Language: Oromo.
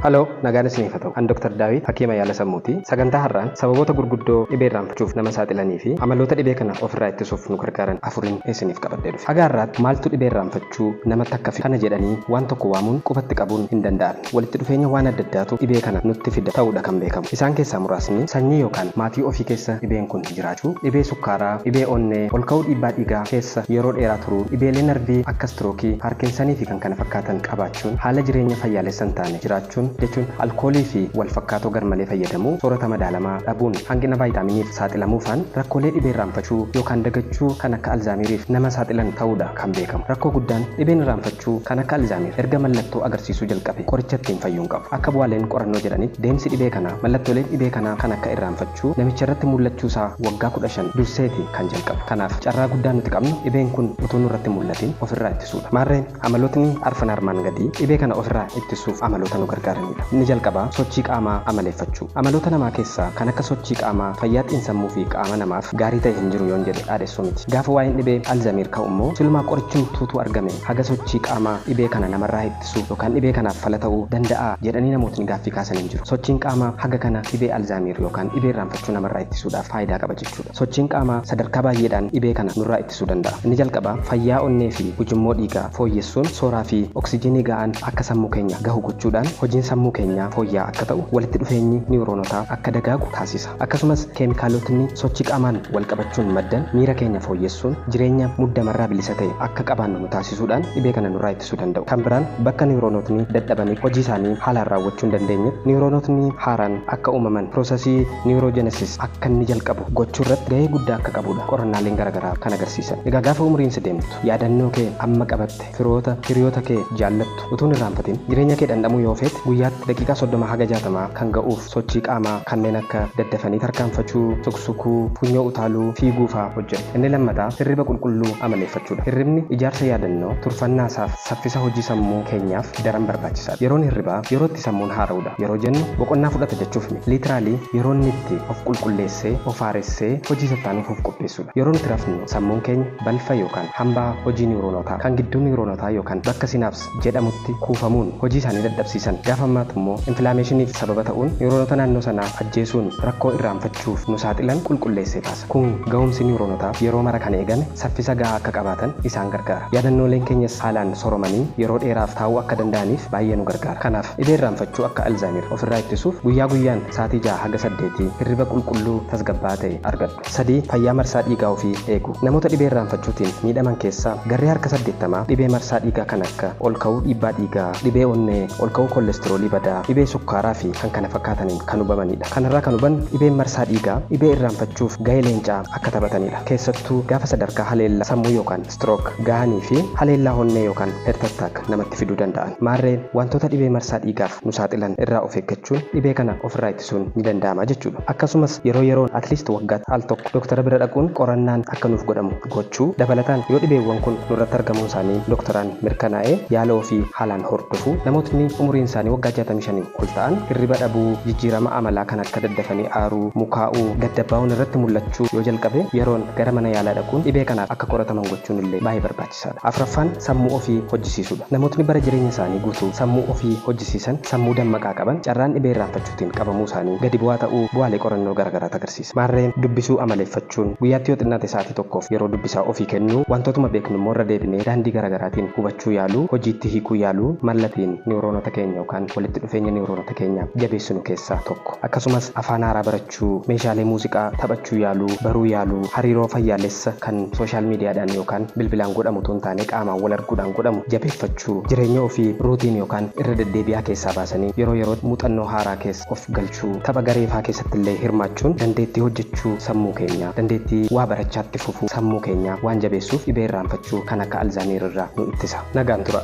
Haloo, nagaan isiniif haa ta'u. An Dr. Daawit Hakiima yaala sammuuti. Sagantaa har'aan sababoota gurguddoo dhibee irraanfachuuf nama saaxilanii fi amaloota dhibee kana ofirraa ittisuuf nu gargaaran afuriin isiniif qabadhee dhufe. Haga har'aatti maaltu dhibee irraanfachuu namatti akka fidu kana jedhanii waan tokko waamuun qubatti qabuun hin danda'amne. Walitti dhufeenya waan adda addaatu dhibee kana nutti fida ta'uudha kan beekamu. Isaan keessaa muraasni sanyii yookaan maatii ofii keessa dhibeen kun jiraachuu, dhibee sukkaaraa, dhibee onnee, ol ka'uu dhiibbaa dhiigaa keessa yeroo dheeraa turuu, dhibeelee narvii akka strookii, paarkinsanii fi kan kana fakkaatan qabaachuun, haala jireenya fayyaalessa hin taane jiraachuun jechuun alkoolii fi wal fakkaatoo garmalee fayyadamuu, soorata madaalamaa dhabuun, hanqina vaayitaaminiif saaxilamuufaan rakkoolee dhibee irraanfachuu yookaan dagachuu kan akka alzaamiriif nama saaxilan ta'uudha kan beekamu. Rakkoo guddaan dhibeen irraanfachuu kan akka alzaamir erga mallattoo agarsiisuu jalqabe qoricha ittiin fayyuu hin qabu. Akka bu'aaleen qorannoo jedhanitti deemsi dhibee kanaa mallattooleen dhibee kanaa kan akka irraanfachuu namicha irratti mul'achuusaa waggaa 15 durseeti kan jalqabu. Kanaaf carraa guddaa nuti qabnu dhibeen kun utuu nurratti mul'atin ofirraa ittisuudha. Maarreen amalootni arfan armaan gadii dhibee kana ofirraa ittisuuf amaloota nu gargaaranidha. Inni jalqabaa sochii qaamaa amaleeffachuu. Amaloota namaa keessaa kan akka sochii qaamaa fayyaa xiinsammuu fi qaama namaaf gaarii ta'e hin jiru yoon jedhe dhaadhessuu miti. Gaafa waa'een dhibee alzamiir ka'u immoo silumaa qorichumtuutu argame haga sochii qaamaa dhibee kana namarraa ittisuu yookaan dhibee kanaaf fala ta'uu danda'a jedhanii namootni gaaffii kaasan hin jiru. Sochiin qaamaa haga kana dhibee alzaamiir yookaan dhibee irraanfachuu namarraa ittisuudhaaf faayidaa qaba jechuudha. Sochiin qaamaa sadarkaa baay'eedhaan dhibee kana nurraa ittisuu danda'a. Inni jalqabaa fayyaa onnee fi ujummoo dhiigaa fooyyessuun sooraa fi oksijiinii ga'aan akka sammuu keenya gahu gochuudhaan hojiin sammuu keenyaa fooyya'aa akka ta'u walitti dhufeenyi niwuroonotaa akka dagaagu taasisa. Akkasumas keemikaalotni sochii qaamaan wal qabachuun maddan miira keenya fooyyessuun jireenya muddamarraa bilisa ta'e akka qabaannu nu taasisuudhaan dhibee kana nurraa ittisuu danda'u. Kan biraan bakka niwuroonotni dadhabanii hojii isaanii haalaan raawwachuu hin dandeenyetti niwuroonotni haaraan akka uumaman piroosesii niwuroojenesis akka inni jalqabu gochuu irratti gahee guddaa akka qabudha qorannaaleen garaagaraa kan agarsiisan. Egaa gaafa umriin si deemtu yaadannoo kee amma qabatte firoota hiriyoota kee jaallattu utuu hin irraanfatin jireenya kee dhandhamuu yoo feete guyyaatti daqiiqaa 30 haga 60 kan ga'uuf sochii qaamaa kanneen akka daddafanii tarkaanfachuu, suksukuu, funyoo utaaluu, fiiguu fa'aa hojjedhu. Inni lammataa hirriba qulqulluu amaleeffachuudha. Hirribni ijaarsa yaadannoo turfannaasaaf saffisa hojii sammuu keenyaaf daran barbaachisaadha. Yeroon hirribaa yeroo itti sammuun haara'uudha. Yeroo jennu boqonnaa fudhata jechuuf miti. Liitiraalii yeroo inni itti of qulqulleessee of haaressee hojii sattaanuuf of qopheessuudha. Yeroo nuti rafnu sammuun keenya balfa yookaan hambaa hojii niwuroonotaa kan gidduu niwuroonotaa yookaan bakka sinaapsi jedhamutti kuufamuun hojii isaanii dadhabsiisan gaafa ammaatu immoo infilaameeshiniif sababa ta'uun niwuroonota naannoo sanaa ajjeesuun rakkoo irraanfachuuf nu saaxilan qulqulleessee baasa. Kun ga'umsi niwuroonotaa yeroo mara kan eegame saffisa gahaa akka qabaatan isaan gargaara. Yaadannooleen keenyas haalaan soromanii yeroo dheeraaf taa'uu akka danda'aniif baay'ee nu gargaara. Kanaaf dhibee irraanfachuu akka alzaamir ofirraa ittisuuf guyyaa guyyaan sa'aatii 6 haga 8 hirriba qulqulluu tasgabbaa'aa ta'e argadhu. 3 fayyaa marsaa dhiigaa ofii eegu. Namoota dhibee irraanfachuutiin miidhaman keessaa garri harka 80 dhibee marsaa dhiigaa kan akka ol ka'uu dhiibbaa dhiigaa, dhibee onnee, ol ka'uu koolestiroolii badaa, dhibee sukkaaraa fi kan kana fakkaataniin kan hubamanidha. Kanarraa kan hubannu dhibeen marsaa dhiigaa dhibee irraanfachuuf gahee leencaa akka taphatanidha. Keessattuu gaafa sadarkaa haleellaa sammuu yookaan stroke gahanii fi haleellaa onnee yookaan heart attack namatti fiduu danda'an. Maarreen wantoota dhibee marsaa dhiigaaf nu saaxilan irraa of eeggachuun dhibee kana ofirraa ittisuun ni danda'ama jechuudha. Akkasumas yeroo yeroon at least waggaatti al tokko doktara bira dhaquun qorannaan akka nuuf godhamu gochuu dabalataan yoo dhibeewwan kun nurratti argamuun isaanii doktoraan mirkanaa'ee yaala ofii haalaan hordofuu namootni umuriin isaanii waggaa 65 ol ta'an hirriba dhabuu jijjiirama amalaa kan akka daddafanii aaruu mukaa'uu gaddabbaa'uun irratti mul'achuu yoo jalqabe yeroon gara mana yaalaa dhaquun dhibee kanaaf akka qorataman gochuun illee baay'ee barbaachisaadha. Afraffaan sammuu ofii hojjisiisuudha. Namootni bara jireenya isaanii guutuu sammuu ofii hojjisiisan sammuu dammaqaa qaban carraan dhibee irraanfachuutiin qabamuu isaanii gadi bu'aa ta'uu bu'aalee qorannoo garaagaraatu agarsiisa. Maarreen dubbisuu amaleeffachuun guyyaatti yoo xinnaate sa'aatii tokkoof yeroo dubbisaa ofii kennuu wantootuma beeknu immoo irra deebinee daandii garaagaraatiin hubachuu yaaluu hojiitti hiikuu yaaluu mallatiin niwuroonota keenya yookaan walitti dhufeenya niwuroonota keenya jabeessinu keessaa tokko. Akkasumas afaan haaraa barachuu, meeshaalee muuziqaa taphachuu yaaluu, baruu yaaluu, hariiroo fayyaalessa kan sooshaal miidiyaadhaan yookaan bilbilaan godhamu utuu hin taane qaamaan wal arguudhaan godhamu jabeeffachuu, jireenya ofii ruutiin yookaan irra deddeebi'aa keessaa baasanii yeroo yerootti muuxannoo haaraa keessa of galchuu, tapha gareefaa keessatti illee hirmaachuun dandeettii hojjechuu sammuu keenyaa, dandeettii waa barachaatti fufuu sammuu keenyaa waan jabeessuuf dhibee irraanfachuu kan akka alzaamiir irraa nu ittisa. Nagaan tura.